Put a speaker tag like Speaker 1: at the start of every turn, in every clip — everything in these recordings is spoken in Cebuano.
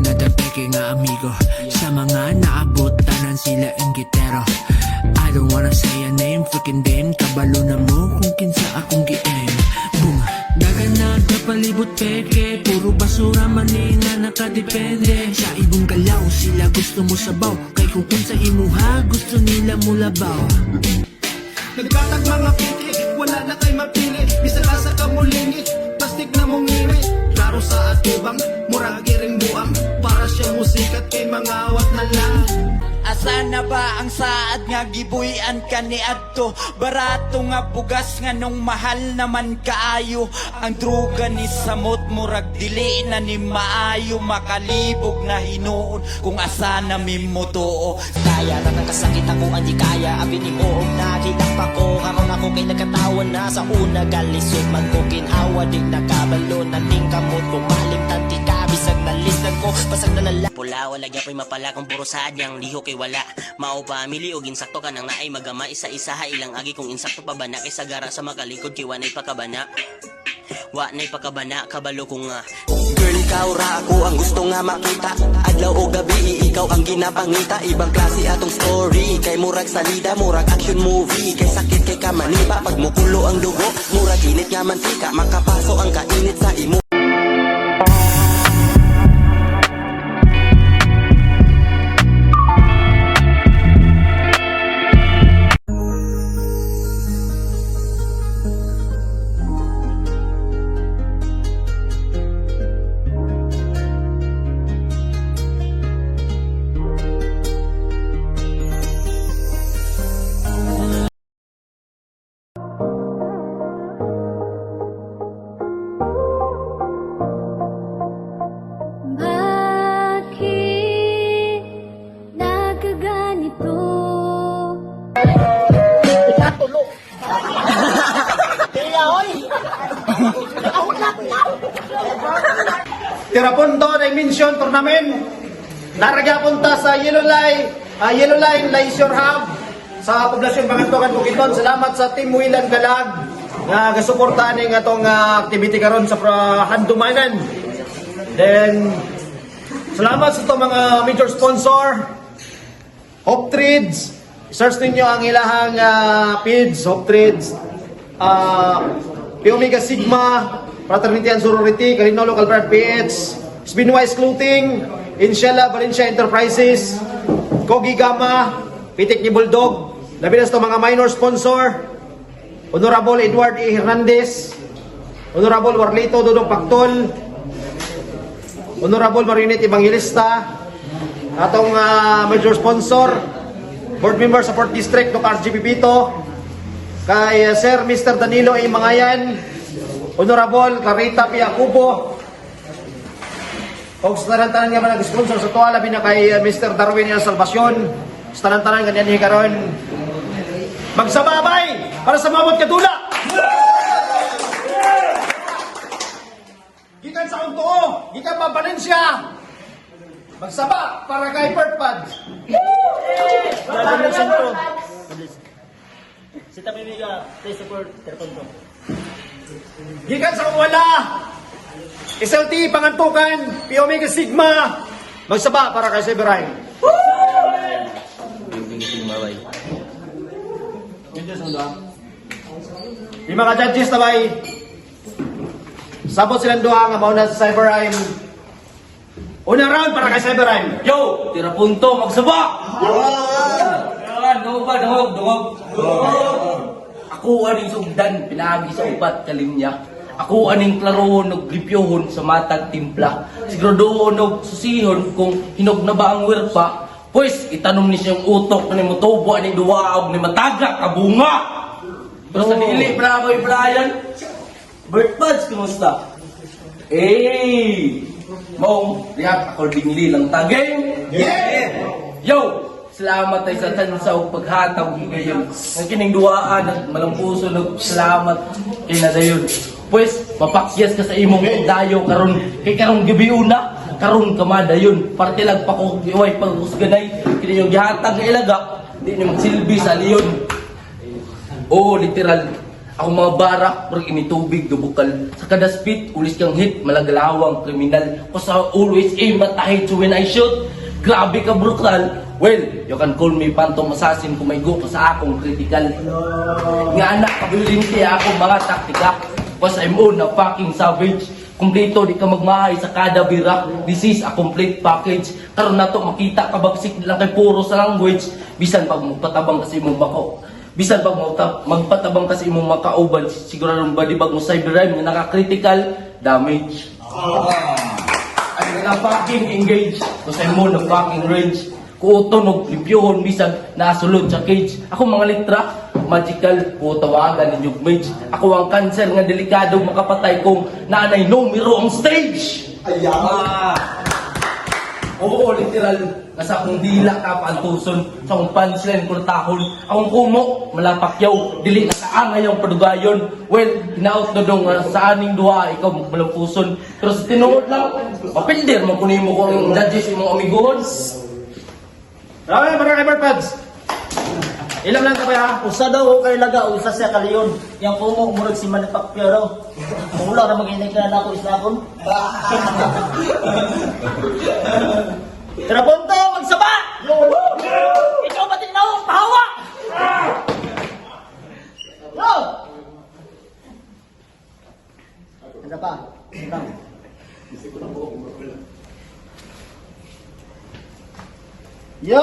Speaker 1: Another peke nga amigo. Sa mga naabot, tanan sila inggitero. I don't wanna say a name, freaking damn. Kabalo na mo kung kinsa akong gi-aim. Boom. Dagan nagkapalibot peke. Puro basura man eh nga nakadepende. Sa ibong galaw sila gusto mo sabaw. Kay kung unsa imuha gusto nila mulabaw.
Speaker 2: Nagkatag mga piki, wala na kay mapili. Bisan asa ka mulingi, plastic na mong ngiwi. Klaro sa atubang, murag iring buang. Para siya musikat kay mga awat na lang.
Speaker 3: Asa na ba ang saad nga gibuy-an ka ni adto? Barato nga bugas nga nung mahal naman kaayo. Ang druga ni samot murag dili na ni maayo. Makalibog na hinuon kung asa na mimutuo.
Speaker 4: Kaya na ng kasakit ako ang di kaya. Abi ni mo og nakita pa ko. Karon ako kay nagkatawa na. Sa una galisod man ko ginhawa. Di nakabalo na ning kamot. Bumalik tanti ka bisag nalisdan ko. Basag na nala
Speaker 5: Pula wala gyapoy mapala kung puro saad niyang lihok kay wala. Mao family og insakto ka nang naay magama isa-isa ha ilang agi kung insakto pa ba na kay sagara sa makalikod kay wanay pakabana. Wa nay pakabana kabalo ko nga.
Speaker 6: Girl, ikaw ra ako ang gusto nga makita. Adlaw o gabi, ikaw ang ginapangita. Ibang klase atong story. Kay murag salida, murag action movie. Kay sakit kay kamaniba, pag mukulo ang dugo, murag init nga mantika. Makapaso ang kainit sa imo.
Speaker 7: Bakit nagkaganito?
Speaker 2: Tirapunto Dimension Tournament. Naragyapon ta sa Yellow Line Leisure Hub sa poblasyon Pangantukan, Bukidnon. Salamat sa Team Wilan Galag nga gasuporta ning atong activity karon sa handumanan. Then salamat sa itong mga major sponsor. Hope Trades. Search ninyo ang ilahang feeds, Hope Trades. P Omega Sigma, Fraternity and Sorority, Kalinaw Local Brand PH, Spinwise Clothing, Inshela Valencia Enterprises, Kogi Gama, Pitik ni Bulldog, labi na sa itong mga minor sponsor, Honorable Edward E. Hernandez, Honorable Warlito Dodong Pactol, Honorable Marionette Evangelista, atong major sponsor, board member sa 4th District, Dr. RG Pipito, kay Sir Mr. Danilo A. Mangayan, Honorable Clarita P. Acubo, og sa tanan-tanan nga mga nag-sponsor sa tuwa, labi na kay Mr. Darwin L. Salvacion, sa tanan-tanan nga niyan karon. Magsababay para sa mamot kadula! Gikan sa Untuo, gikan pa Valencia. Magsaba para kay Bert Pads. Gikan sa Wala. SLT Pangantukan, P Omega Sigma. Magsaba para kay Severin. Yung mga judges na bay. Sabot silang duha nga mauna sa Cyberime. Unang round para kay Cyberime.
Speaker 8: Yo! Tira punto, magsaba! Yan, dungog ba? Dungog, dungog. Ako aning sugdan, pinaagi sa upat kalinya. Ako aning klarohon og limpyohon sa matag timpla. Siguradohon og susihon kung hinog na ba ang werpa. Pwes, itanom ni siyang utok ni motubo aning duwaog ni mataga kabunga. Pero sa dili pa ako Brian. Bert Buds, kumusta? Eh, Mong, react accordingly lang ta. Game? Yeah! Yo! Salamat ay sa tansa ug paghatag higayon. Ang kining duwaan at malampuso nag salamat kay nadayon. Pwes, mapakyas ka sa imong dayo karon kay karong gabi una, karon ka madayon. Parte lang pa ko iway pagusganay kini yung gihatag nga ilaga, di ni magsilbi sa leon. Oo, literal. Ako mga bara, murag initubig gabukal. Sa kada spit, ulis kang hit, malagalawang kriminal. 'Cause I always aim at hit, so when I shoot, grabe ka brutal. Well, you can call me Phantom Assassin kung may go ka sa akong critical. Nga anak, kabilinti ako mga taktika. 'Cause I'm on a fucking savage. Kumplito, di ka magmahay sa kada bira. This is a complete package. Karon nato makita kabagsik lang kay puro sa language. Bisan pag magpatabang kasi imong bako. Bisan pag magpatabang kasi imong makauban, siguradong body bag mo cyber rhyme nga naka-critical damage. Ay na fucking engage. 'Cause I'm on a fucking range. Kuuton og limpyohon bisag nasulod sa cage. Ako mga litra, magical, ko tawagan ninyo mage. Ako ang cancer nga delikado makapatay kung naanay numero ang stage. Ah. Oo, literal. Nasa akong dila ka paantuson, sa akong punchline kurtahon. Akong kumo, malapakyaw, dili na kaangay ang padugayon. Well, hinaot na dong sa aning duha, ikaw magmalampuson. Pero sa tinuod lang, mapildir mo kunin mo kung judges imong amiguhon.
Speaker 2: Marami, mga kay Pads. Ilam lang ka pa ha?
Speaker 7: Usa daw ko kay laga, usa siya kaliyon. Yang kumo murag si Manny Pacquiao raw. Wala ra maginay ka na ako isakon. Tirapunto, magsaba! Ikaw ba tinaw pahawa? Yo! Ano pa? Ano? Yo!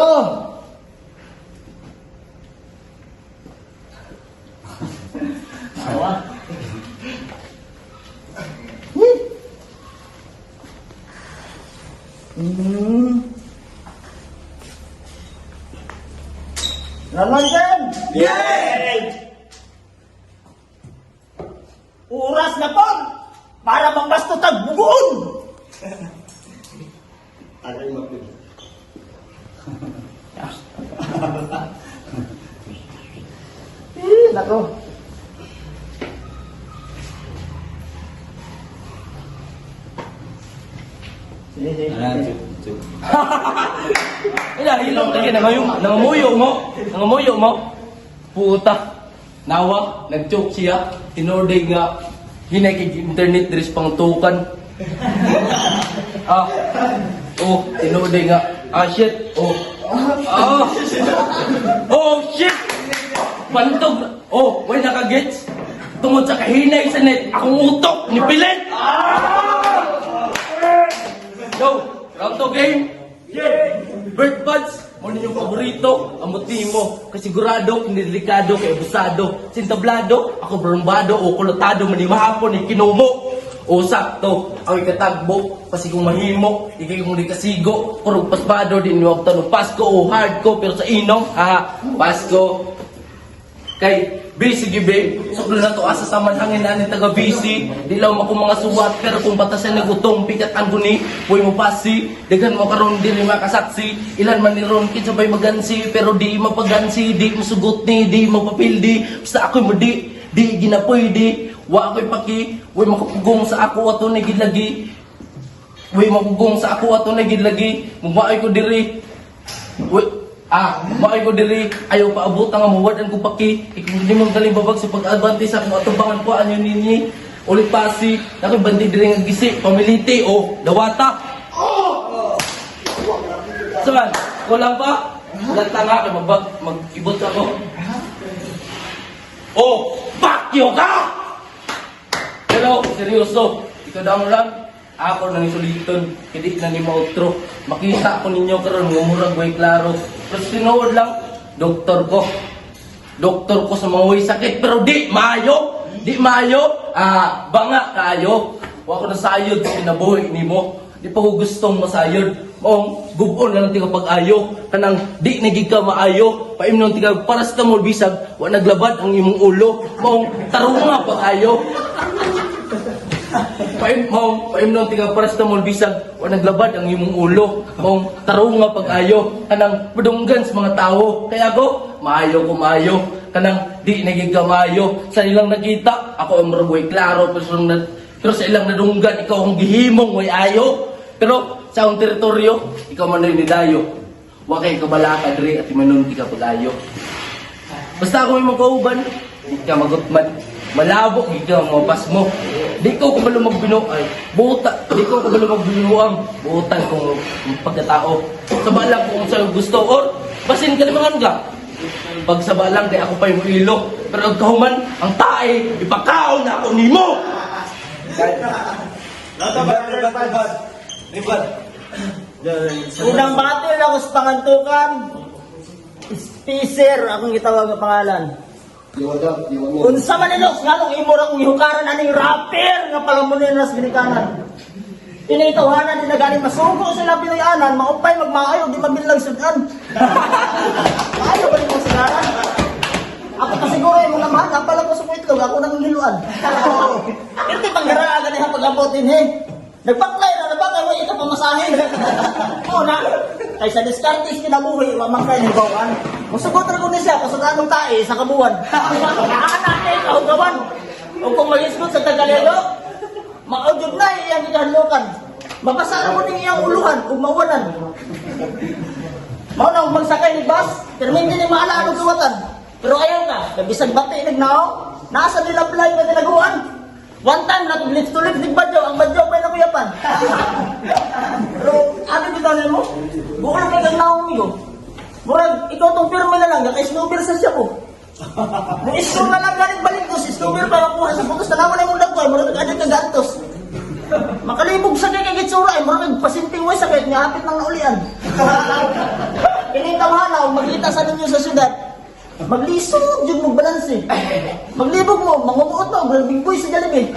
Speaker 7: Awa. Lalagyan! Yeah! Oras na po! Para mambasto tag bugoon! Eh, nako. Sige, sige. Sige.
Speaker 8: Ila, hilom ka nangamuyo mo. Nangamuyo mo. Puta. Nawa, nag-choke siya. Tinorday nga, hinay kay internet diri sa pangtukan. Ah. Oh, tinorday nga. Ah, shit. Oh. Ah. Oh, shit. Pantog. Oh, way nakagets. Tungod sa kahinay sa net, akong utok ni Pilit. Ah! Go, round 2 game. Bird buds, mo ninyong paborito, amot mo. Kasigurado, delikado, kay abusado. Sintablado, ako brumbado o kulotado, manimahapon, ni kinumo. O sakto, ang ikatagbo, kasi kung mahimo, ikay kung di kasigo, kurog pasmado, di niwag tanong Pasko o hardcore, pero sa inom, ha, Pasko. Kay busy gibi, suklo na to asa sa manhangin na ni taga busy. Di lang ako mga suwat pero kung batasan nagutong pikat ang guni, puy mo pasi, daghan mo karon dili makasaksi. Ilan man ni ron kinsa bay magansi pero di mapagansi, di mosugot ni, di mapapildi. Basta ako'y mo di, di ginapwede. Wa ako'y paki, way makapugong sa ako ato na gilagi. Way makugong sa ako ato na gilagi. Mumaay ko diri. Uy, maay ko diri, ayaw pa abot ang amuwad ang kupaki. Ikaw di mong galing babag sa pag-abante sa akong atubangan ko, anyo ninyi. Ulit pasi, nakoy bandi diri nga gisi, pamiliti o dawata. Oh! Saan? Kulang pa? Walang tanga kay mabag mag-ibot ako. Oh, fuck you ka! Pero, seryoso, ikaw daw lang, ako nang isuliton, hindi na ni mautro. Makita ko ninyo karon nga murag way klaro. Pero tinuod lang, doktor ko. Doktor ko sa mga way sakit, pero di maayo, di maayo, ah, banga kayo. Wa ko nasayod sa kinabuhi nimo. Di pa ko gustong masayod. Maong gubon na lang tika pag-ayo. Kanang di na gid ka maayo. Paimnon tika paracetamol bisag wa naglabad ang imong ulo. Maong tarunga pag-ayo. Maong paimnon tika paracetamol bisag wa naglabad ang imong ulo. Maong tarunga pag-ayo. Kanang padunggan sa mga tao. Kaya ako, maayo ko maayo. Kanang di na gid ka maayo. Sa ilang nakita, ako ang murag way klaro pero sa ilang nadunggan ikaw ang gihimong way ayo. Pero sa akong teritoryo, ikaw man ay nidayo. Wa kay kabalaka diri at imanon ti ka pag-ayo. Basta ako may magkauban, di ka magutman. Malabo gid ka mga pasmo. Di ko kabalo magbinuay. Buta, di ko kabalo magbinuang. Butan kong pagkatao. Sa balang kung sa gusto or basin kalimangan ka. Pag sa balang kay ako pa'y mo. Pero ang kahuman, ang tae, ipakaon na ako nimo!
Speaker 7: Unang battle ako sa pangantukan. Spicer akong gitawag nga pangalan. Unsa man ni Lux nganong imo ra kong gihukaran aning rapper nga palamunin ras ginikanan. Tinitawhanan din na gani masugo sila Pinoy-anan, maupay magmaayo di mabilang sudan. Maayo ba nimo sigaran? Ako pa siguro yung mga mahal, napala ko sa itlog, ako nang hiluan. Hindi panggaraan ka niya pag-abot din eh. Nagpaklay na nabakay, wa ikaw pamasahe. Oo na. Kay sa diskarte kinabuhi, wa man kay nibawaan. Musugot ra ko ni siya, kusog anong tae sa kabuan. Ana kay kahugawan. O kung malisgot sa Tagalog, maudyod na iyang gikahanlokan. Mabasa ra mo ning iyang uluhan ug mawalan. Mao na ang magsakay ni bus, pero hindi ni maala anong suwatan. Pero ayaw ka, nabisag bati nagnaong, nasa nila play nga tinaguan. One time na lips to lips ni Badyaw, ang Badyaw pa nakuyapan. Pero ano bitaw nimo? Buol kay kang naong migo. Murag ikaw tong pirma na lang, kay snowbeer sa siya ko. Nung snow na lang galing balik ko, si snowbeer pa makuha sa putos, tanawa na imong dagkoy, murag adyo ka gantos. Makalibog sa kay kay gitsura ay murag pasinting way sakit nga hapit nang naulian. Kining tawhana og magkita sa ninyo sa syudad. Maglisod jud mo balanse. Maglibog mo, mangumuot mo, big boy sa Jollibee.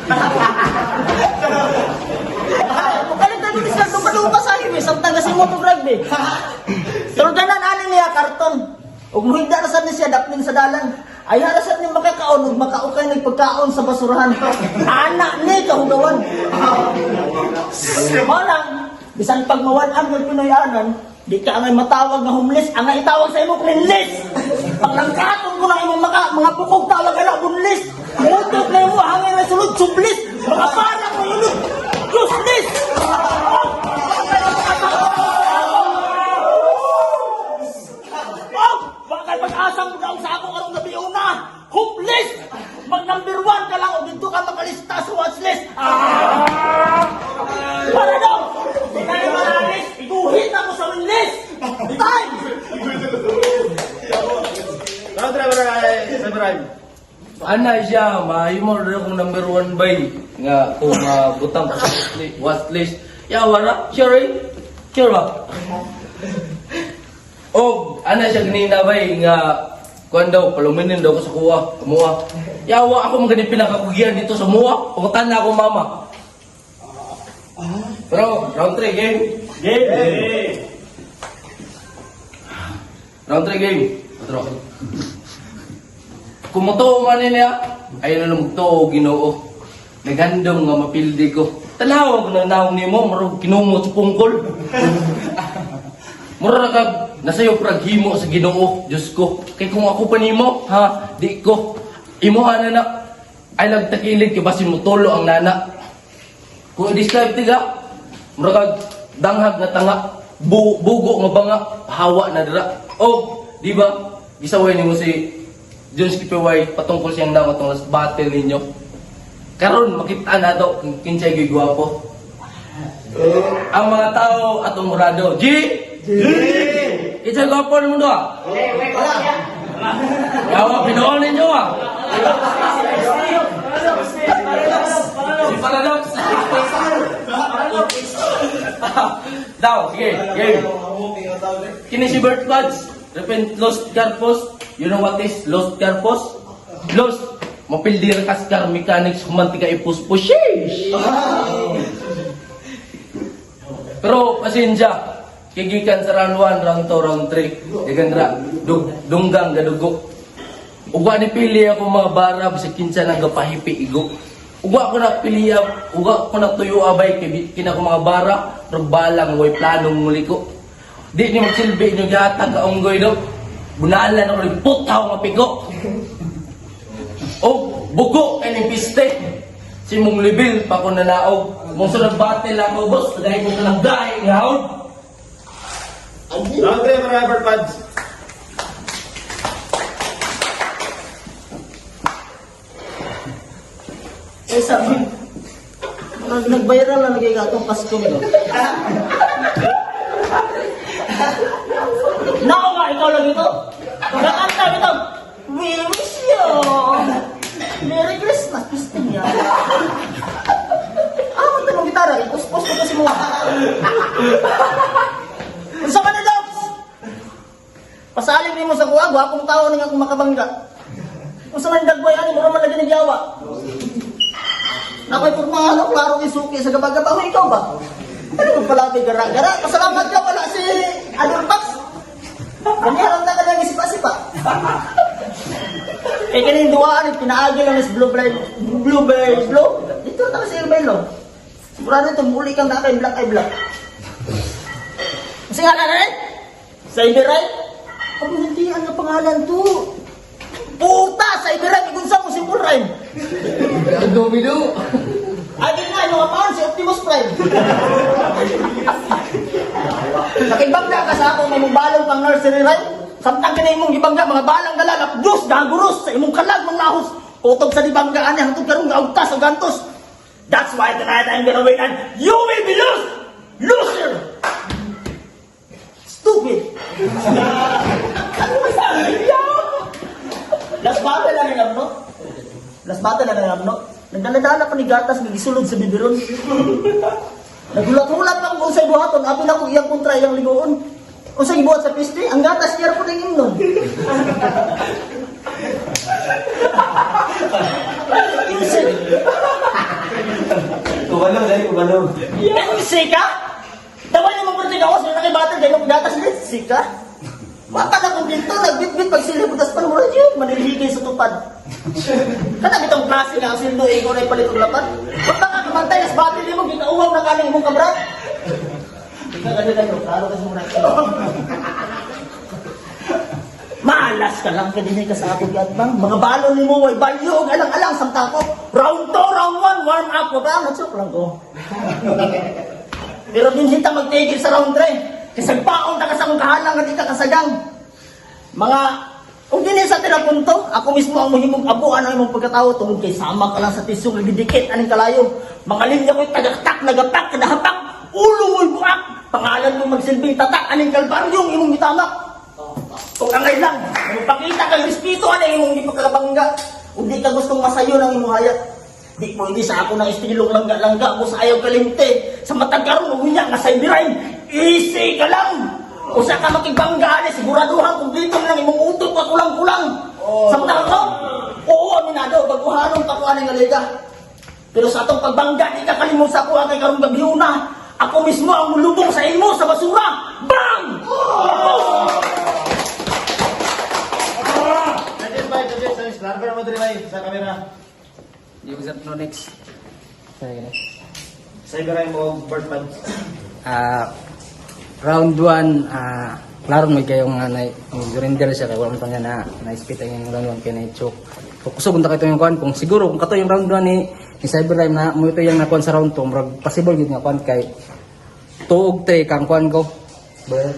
Speaker 7: Mukalit na din sila dupa sa highway, samtang kasi mo rugby. Pero ganan ani niya karton. Ug muhigda ra sad ni siya daplin sa dalan. Ay hara sad ni makakaon ug makaukay nagpagkaon sa basurahan. Ana ni kahugawan. Mao lang, bisan pag mawan-an ng Pinoy-anan, di ka angay matawag nga homeless, angay itawag sa imo cleanless. Paglangkaton ko lang imong maka, mga bukog tawag ana bunlis. Mutot na imo hangin na sulod sublis. Mga parang mo yun, useless. Oh, bakal pag-asang mo daw sa ako karong gabi una. Hopeless! Mag number one ka lang o dito ka makalista sa watchlist. Ah! Para daw! Di ka na manalis! Iguhit ako sa winlist! Time!
Speaker 2: Round 3 barangay Ibrahim.
Speaker 8: Ana siya, mahimo rin akong number one bay nga kung butang ko sa watch list. Ya wala, sure eh? Sure ba? Og ana siya ganina bay nga kuan daw paluminin daw ko sa kuha, kumuha. Yawa ako man gani pinakakugian dito sa muha. Pangutan na ako mama. Pero round 3 game.
Speaker 2: Game!
Speaker 8: Round 3 game. Otro. Kung motoo man niya, ayaw na lang magtuo Ginoo. Naghandom nga mapildi ko. Tanawa ko na naong nimo, marog kinumot sa pungkol. Mura ka nasayo prag himo sa Ginoo, Diyos ko. Kay kung ako pa nimo, ha, di ko. Imo na na ay nagtakilid kay basin mo tulo ang nana. Kung i-describe tiga, mura kag danghag nga tanga, bugo nga banga, hawa na dira. O, di ba? Gisaway nimo si John Skipeway patungkol siyang naong atong last battle ninyo. Karon makita na to kung kinsay gyud gwapo. Ang mga tao atong murado. G! G! Kinsay gwapo nimo do? Yawa pinuol ninyo ah. Si Paradox. Daw, sige, game. Kini si Bert Buds. Repent lost carpos. You know what is lost carpos? Lost. Mapildi ra kas car mechanics humanti ka ipuspos. Sheesh! Pero pasensya. Kay gikan sa round 1, round 2, round 3. Dagan ra dunggang gadugo. Ugwa ni pili ako mga bara sa kinsa nang gapahipi igo. Ugwa ko na pili ugwa ko na tuyo abay kay kina ko mga bara pero balang way planong muliko. Di ni magsilbi inyo gihatag ka unggoy do. Bunalan ako ni putaw nga pigo. O bugo kay ning piste. Si mong libil pa ko nanaog. Mong sunod battle ako boss, dahil ko kanang gahi nga hawd.
Speaker 2: Round 3 barangay Bert Pads.
Speaker 7: Kaysa, nag-viral na lagi ka itong Pasko nito. Nako nga, ikaw lang ito. Nakanta ito. We wish you Merry Christmas. Pisting yan. Ah, magtanong gitara. Ipos-pos ko kasi mo. Unsa man na, Dogs? Pasalim nimo sa kuha, gwapong tao ni nga akong makabangga. Unsa man dagboy ani mura man lagi nagyawa. Nakoy porma ano, klaro kay suki sa gabagaba. Hoy, ikaw ba? Ano kung pala may gara-gara? Pasalamat ka wala si Adol Pax. Kanya lang na kanyang isipa-sipa. Eh kaning duwaan, pinaagi lang is blue blind, blue blue. Dito na kasi yung no. Sigurado ito, muli kang nakay black ay black. Kasi nga na rin? Cyber right? Abo, hindi ang pangalan to. Puta! Cyber rhyme! Igunsa mo simple rhyme.
Speaker 8: Domino!
Speaker 7: Ay, di nga, yung mga si Optimus Prime. Nakibangga ka sa ako, may mong balong pang nursery rhyme. Samtang ka na imong gibangga, mga balang dala, lapdos, gagurus, sa imong kalag, mga lahos. Utob sa dibangga, ani, hangtod karong gaugtas o gantos. That's why tonight I'm gonna win and you will be lose! Loser! Stupid! Ano ba sabi niya? Last battle lang yung no? Last battle lang yung no? Nagdala-dala pa ni Gatas, may gisulod sa bibiron. Nagulat-ulat pa kung unsay buhaton, abi na ko iyang kontra iyang ligoon. Unsay gibuhat sa piste, ang gatas niya po ng imnon.
Speaker 6: Kubalo, dali, kubalo.
Speaker 7: MC ka? Tawag niyo mabuti ako, sino nakibattle kayo ng gatas niya? Sika? Wala na kung dito, nagbitbit pag sila butas pa mura yun, manilhigay sa tupad. Kana bitong klase nga ang sildo, ikaw na ipalit og lapad. Ba't ka kamantay, las battle mo, gikauhaw na kaning imong kabrat. Ikaw kasi tayo, klaro kasi mura. Maalas ka lang, kadinay ka sa ako giatbang. Mga balon ni mo, way balyo, og alang-alang, samtang ko. Round 2, round 1, warm up ko ba? Natsok lang ko. Pero din sita magtigil sa round 3. Kasi paon ta ka sa akong kahalang at di ka kasagang. Mga kung dinhi sa tirapunto, ako mismo ang muhimong abo ang imong pagkatao tungod kay sama ka lang sa tisong nagdidikit aning kalayo. Mga linya ko'y tagaktak, nagapak, kadahapak, ulo mo'y buak, pangalan mo magsilbing tatak aning kalbaryong imong gitamak. Kung angay lang, magpakita kang respeto ani imong gipagkabangga. Ug di ka gustong masayo ng imong hayat. Di pwede sa ako ng estilong langga-langga ko sa ayaw kalimte. Sa matag karon ug unya nga cyberine. Easy ka lang. Usa ka makigbangga ani siguraduhan kumpleto na lang imong utok ka kulang-kulang. Sa matag ko, oo aminado baguhanon pa ko ani nga liga. Pero sa atong pagbangga, di ka kalimot sa ako kay karong gabi una. Ako mismo ang mulubong sa imo sa basura. Bang! Oh!
Speaker 2: Judges, bye, judges, judges. Klaro na mo diri, bay, sa camera.
Speaker 9: Yung sa no next.
Speaker 2: Cyber rhyme o bird pads.
Speaker 9: Round 1, klaro may kayong nga na surrender siya kay wala man pa niya na na-spit ang round 1 kay na choke. So kusog unta kay yung kuan kung siguro kung kato yung round 1 ni Cyberlime na mo ito yung nakuan sa round 2 murag possible gid nga kuan kay 2 og 3 kang kuan ko. Ber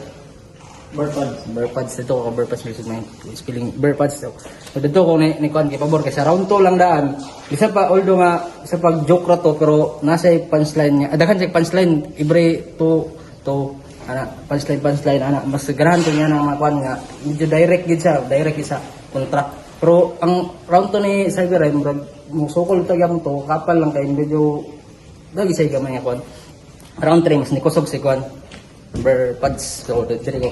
Speaker 2: Bird pads.
Speaker 9: Burpads dito ko burpads music may spelling burpads to. So dito ko ni kuan kay pabor kay sa round 2 lang daan. Bisa pa although nga sa pag joke ra to pero nasa punchline niya. Daghan siya punchline ibre 2 2 ana punchline punchline ana mas ganahan ko niya na mga kuan nga medyo direct gid siya, direct gid sa kontra. Pero ang round 2 ni Cyber ay murag musukol ta gyapon to kapal lang kay medyo dagi siya gamay nga kuan. Round 3 mas ni kusog si kuan. Burpads so diri ko.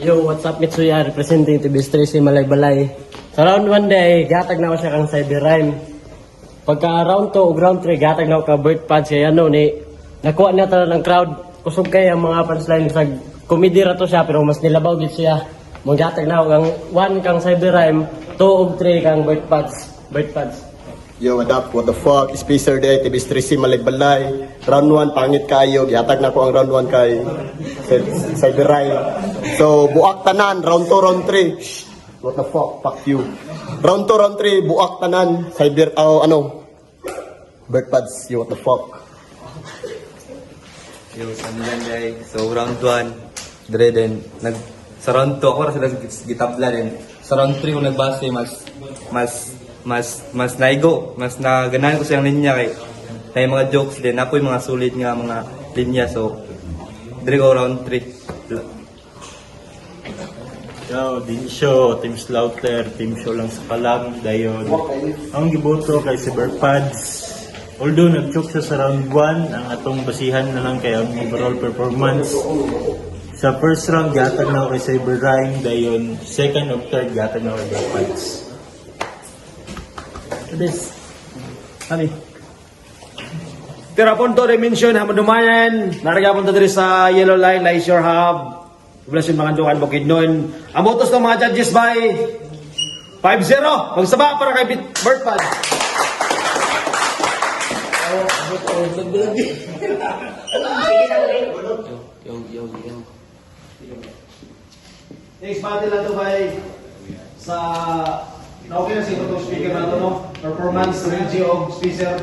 Speaker 10: Yo, what's up Mitsuya? Representing TV3 si Malay Balay. Sa round 1 day, gatag na ako siya kang Cyber Rhyme. Pagka round 2 ug round 3, gatag na ako ka Bird Pads kaya ano ni nakuha niya tanan ng crowd. Kusog kay ang mga punchline sa comedy ra to siya pero mas nilabaw gid siya. Manggatag na ako kang 1 kang Cyber Rhyme, 2 ug 3 kang Bird Pads. Bird Pads.
Speaker 11: Yo, what up? What the fuck? Spacer Day, TV3C, Malaybalay. Round 1, pangit kayo. Gihatag na ko ang round 1 kay Cyberrai. So, buak tanan. Round 2, round 3. Shh, what the fuck? Fuck you. Round 2, round 3, buak tanan. Cyber, oh, ano? Bird pads, yo, what the fuck?
Speaker 6: Yo, sandan day. So round 1, dire din nag sa round 2 ako ra sila gitabla din. Sa round 3 ko nagbase mas mas
Speaker 12: mas mas naigo, mas naganahan ko siyang linya kay na mga jokes din, ako yung mga sulit nga mga linya, so diri ko round 3.
Speaker 13: Yo, din show, Team Slaughter, Team Show lang sa kalam, dayon. Ang giboto kay si Berpads. Although nag-choke siya sa round 1, ang atong basihan na lang kay ang overall performance. Sa first round, gatag na ako kay Cyber Rhyme, dayon second or third, gatag na ako kay Berpads.
Speaker 2: This. Ani. Tirapunto Dimension Hamudumayan. Narigapon ta diri sa Yellow Line Leisure Hub. Poblasyon Magandukan, Bukidnon. Ang botos ng mga judges by 5-0. Magsaba para kay Bert Pad.
Speaker 8: Yo, yo, yo.
Speaker 2: Next battle na to by sa na okay na siguro itong speaker na to, no? Performance, Reggie of Spacer.